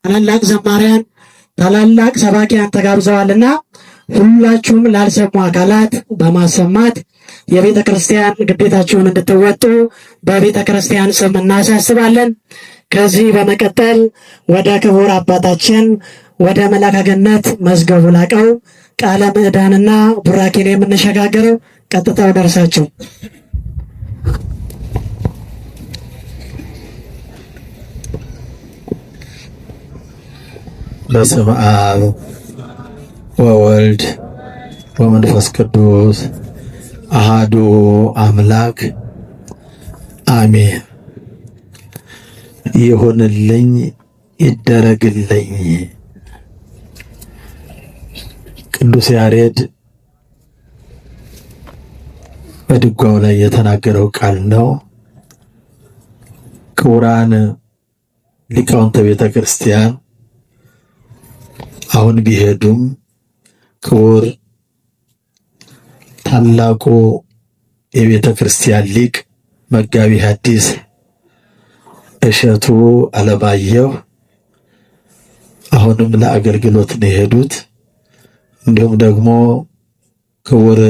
ታላላቅ ዘማሪያን፣ ታላላቅ ሰባኪያን ተጋብዘዋልና ሁላችሁም ላልሰሙ አካላት በማሰማት የቤተ ክርስቲያን ግዴታችሁን እንድትወጡ በቤተ ክርስቲያን ስም እናሳስባለን። ከዚህ በመቀጠል ወደ ክቡር አባታችን ወደ መላከ ገነት መዝገቡ ላቀው ቃለ ምዕዳንና ቡራኬን የምንሸጋገረው ቀጥታ ወደ እርሳቸው። በስመ አብ ወወልድ ወመንፈስ ቅዱስ አሃዱ አምላክ አሜን። ይሁንልኝ ይደረግልኝ። ቅዱስ ያሬድ በድጓው ላይ የተናገረው ቃል ነው። ክቡራን ሊቃውንተ ቤተ ክርስቲያን አሁን ቢሄዱም ክቡር ታላቁ የቤተ ክርስቲያን ሊቅ መጋቢ ሐዲስ እሸቱ አለማየሁ አሁንም ለአገልግሎት ነው የሄዱት። እንዲሁም ደግሞ ክቡር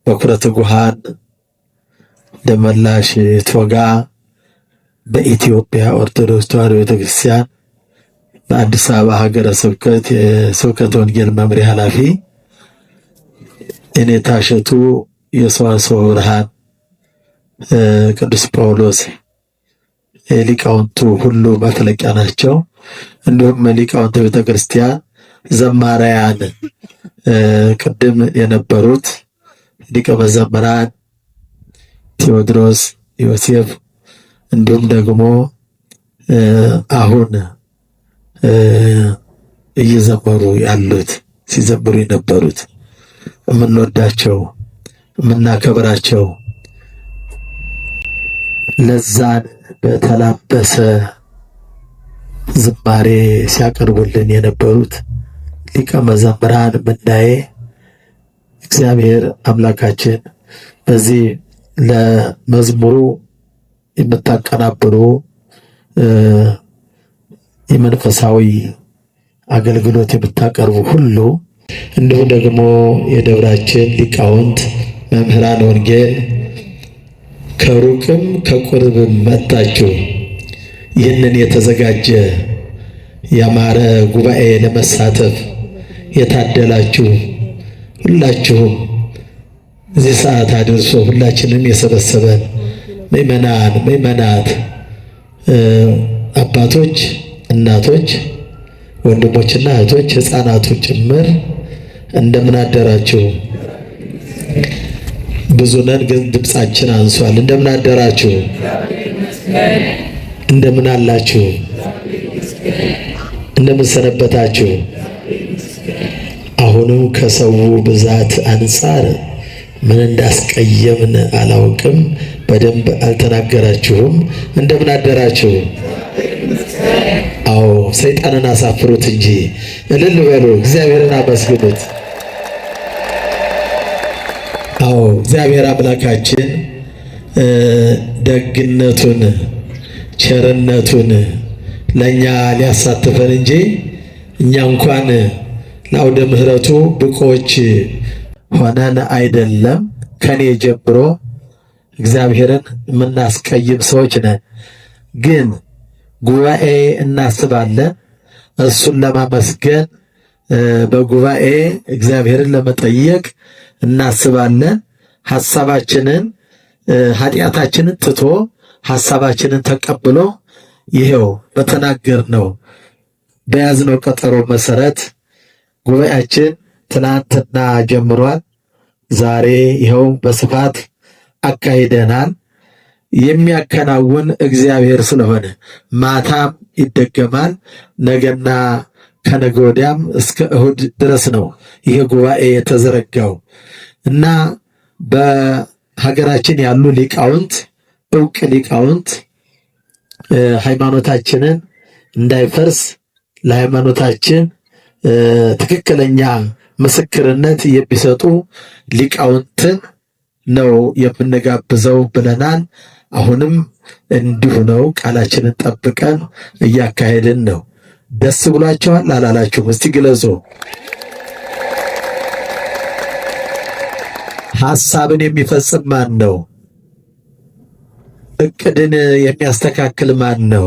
በኩረ ትጉሃን ደመላሽ ቶጋ በኢትዮጵያ ኦርቶዶክስ ተዋሕዶ ቤተክርስቲያን በአዲስ አበባ ሀገረ ስብከት የስብከተ ወንጌል መምሪያ ኃላፊ፣ የኔታ እሸቱ የሰዋስወ ብርሃን ቅዱስ ጳውሎስ የሊቃውንቱ ሁሉ መፍለቂያ ናቸው። እንዲሁም ሊቃውንተ ቤተክርስቲያን ዘማሪያን ቅድም የነበሩት ሊቀ መዘምራን ቴዎድሮስ ዮሴፍ፣ እንዲሁም ደግሞ አሁን እየዘመሩ ያሉት፣ ሲዘምሩ የነበሩት፣ የምንወዳቸው፣ የምናከብራቸው፣ ለዛን በተላበሰ ዝማሬ ሲያቀርቡልን የነበሩት ሊቀ መዘምራን ምናዬ፣ እግዚአብሔር አምላካችን በዚህ ለመዝሙሩ የምታቀናብሩ፣ የመንፈሳዊ አገልግሎት የምታቀርቡ ሁሉ፣ እንዲሁም ደግሞ የደብራችን ሊቃውንት መምህራን ወንጌል ከሩቅም ከቁርብም መጥታችሁ ይህንን የተዘጋጀ ያማረ ጉባኤ ለመሳተፍ የታደላችሁ ሁላችሁም፣ እዚህ ሰዓት አድርሶ ሁላችንም የሰበሰበን ምእመናን፣ ምእመናት፣ አባቶች፣ እናቶች፣ ወንድሞችና እህቶች፣ ሕፃናቱ ጭምር እንደምን አደራችሁ? ብዙ ነን፣ ግን ድምፃችን አንሷል። እንደምን አደራችሁ? እንደምን አላችሁ? እንደምን ሰነበታችሁ? አሁንም ከሰው ብዛት አንጻር ምን እንዳስቀየምን አላውቅም። በደንብ አልተናገራችሁም። እንደምን አደራችሁ? አዎ፣ ሰይጣንን አሳፍሩት እንጂ፣ እልል በሉ፣ እግዚአብሔርን አመስግኑት። አዎ፣ እግዚአብሔር አምላካችን ደግነቱን ቸርነቱን ለእኛ ሊያሳትፈን እንጂ እኛ እንኳን ለአውደ ምሕረቱ ብቁዎች ሆነን አይደለም። ከኔ ጀምሮ እግዚአብሔርን የምናስቀይም ሰዎች ነን። ግን ጉባኤ እናስባለን። እሱን ለማመስገን በጉባኤ እግዚአብሔርን ለመጠየቅ እናስባለን። ሐሳባችንን፣ ኃጢአታችንን ትቶ ሐሳባችንን ተቀብሎ ይሄው በተናገርነው በያዝነው ቀጠሮ መሰረት ጉባኤያችን ትናንትና ጀምሯል። ዛሬ ይኸው በስፋት አካሂደናል። የሚያከናውን እግዚአብሔር ስለሆነ ማታም ይደገማል። ነገና ከነገ ወዲያም እስከ እሁድ ድረስ ነው ይሄ ጉባኤ የተዘረጋው እና በሀገራችን ያሉ ሊቃውንት፣ እውቅ ሊቃውንት፣ ሃይማኖታችንን እንዳይፈርስ ለሃይማኖታችን ትክክለኛ ምስክርነት የሚሰጡ ሊቃውንትን ነው የምንጋብዘው ብለናል። አሁንም እንዲሁ ነው። ቃላችንን ጠብቀን እያካሄድን ነው። ደስ ብሏቸዋል አላላችሁም? እስቲ ግለጹ። ሐሳብን የሚፈጽም ማን ነው? እቅድን የሚያስተካክል ማን ነው?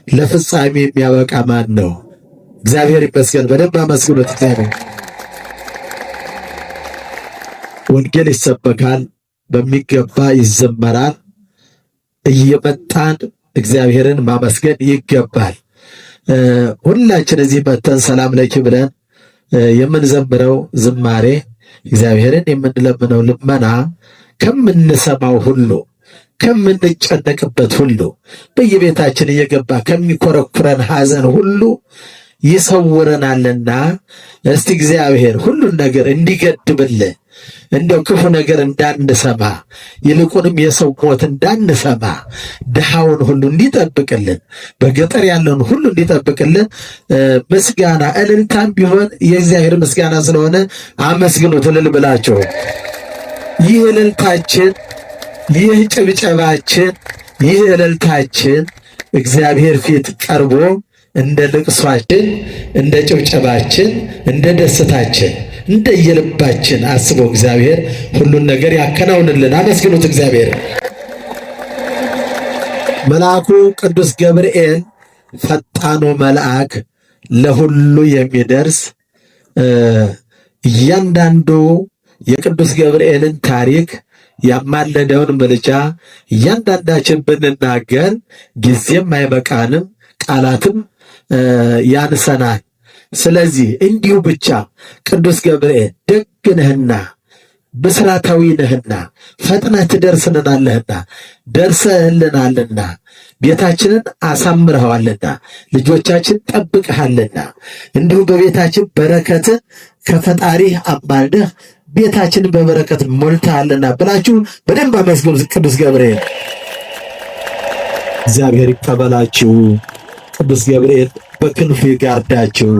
ለፍጻሜ የሚያበቃ ማን ነው? እግዚአብሔር ይመስገን። በደንብ አመስግኑት እግዚአብሔር። ወንጌል ይሰበካል፣ በሚገባ ይዘመራል። እየመጣን እግዚአብሔርን ማመስገን ይገባል። ሁላችን እዚህ መተን ሰላም ለኪ ብለን የምንዘምረው ዝማሬ እግዚአብሔርን የምንለምነው ልመና ከምንሰማው ሁሉ ከምንጨነቅበት ሁሉ በየቤታችን እየገባ ከሚኮረኩረን ሐዘን ሁሉ ይሰውረናልና እስቲ እግዚአብሔር ሁሉን ነገር እንዲገድብልን እንደው ክፉ ነገር እንዳንሰማ ይልቁንም የሰው ሞት እንዳንሰማ ድሃውን ሁሉ እንዲጠብቅልን በገጠር ያለውን ሁሉ እንዲጠብቅልን ምስጋና እልልታም ቢሆን የእግዚአብሔር ምስጋና ስለሆነ አመስግኑት እልል ብላችሁ። ይህ እልልታችን፣ ይህ ጭብጨባችን፣ ይህ እልልታችን እግዚአብሔር ፊት ቀርቦ እንደ ልቅሷችን፣ እንደ ጭብጨባችን፣ እንደ ደስታችን እንደየልባችን አስቦ እግዚአብሔር ሁሉን ነገር ያከናውንልን። አመስግኑት እግዚአብሔር። መልአኩ ቅዱስ ገብርኤል ፈጣኑ መልአክ ለሁሉ የሚደርስ እያንዳንዱ የቅዱስ ገብርኤልን ታሪክ ያማለደውን ምልጃ እያንዳንዳችን ብንናገር ጊዜም አይበቃንም፣ ቃላትም ያንሰናል። ስለዚህ እንዲሁ ብቻ ቅዱስ ገብርኤል ደግ ነህና ብስራታዊ ነህና ፈጥነህ ትደርስልናለህና ደርሰህልናልና ቤታችንን አሳምረኸዋልና ልጆቻችን ጠብቀሃልና እንዲሁም በቤታችን በረከትን ከፈጣሪህ አማልደህ ቤታችንን በበረከት ሞልተሃልና ብላችሁ በደንብ አመስግኑ ቅዱስ ገብርኤል። እግዚአብሔር ይቀበላችሁ። ቅዱስ ገብርኤል በክንፉ ይጋርዳችሁ።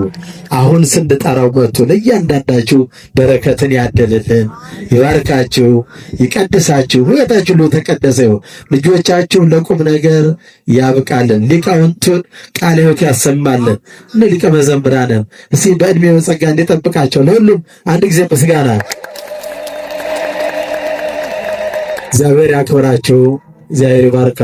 አሁን ስንጠራው መጥቶ ለእያንዳንዳችሁ በረከትን ያደልልን፣ ይባርካችሁ፣ ይቀድሳችሁ። ሕይወታችሁ ሁሉ ተቀደሰ ይሁን። ልጆቻችሁ ለቁም ነገር ያብቃልን። ሊቃውንቱን ቃለ ሕይወት ያሰማልን። እነ ሊቀ መዘምራንን እስኪ በዕድሜ በጸጋ እንዲጠብቃቸው ለሁሉም አንድ ጊዜ ምስጋና። እግዚአብሔር ያክብራችሁ። እግዚአብሔር ይባርካችሁ።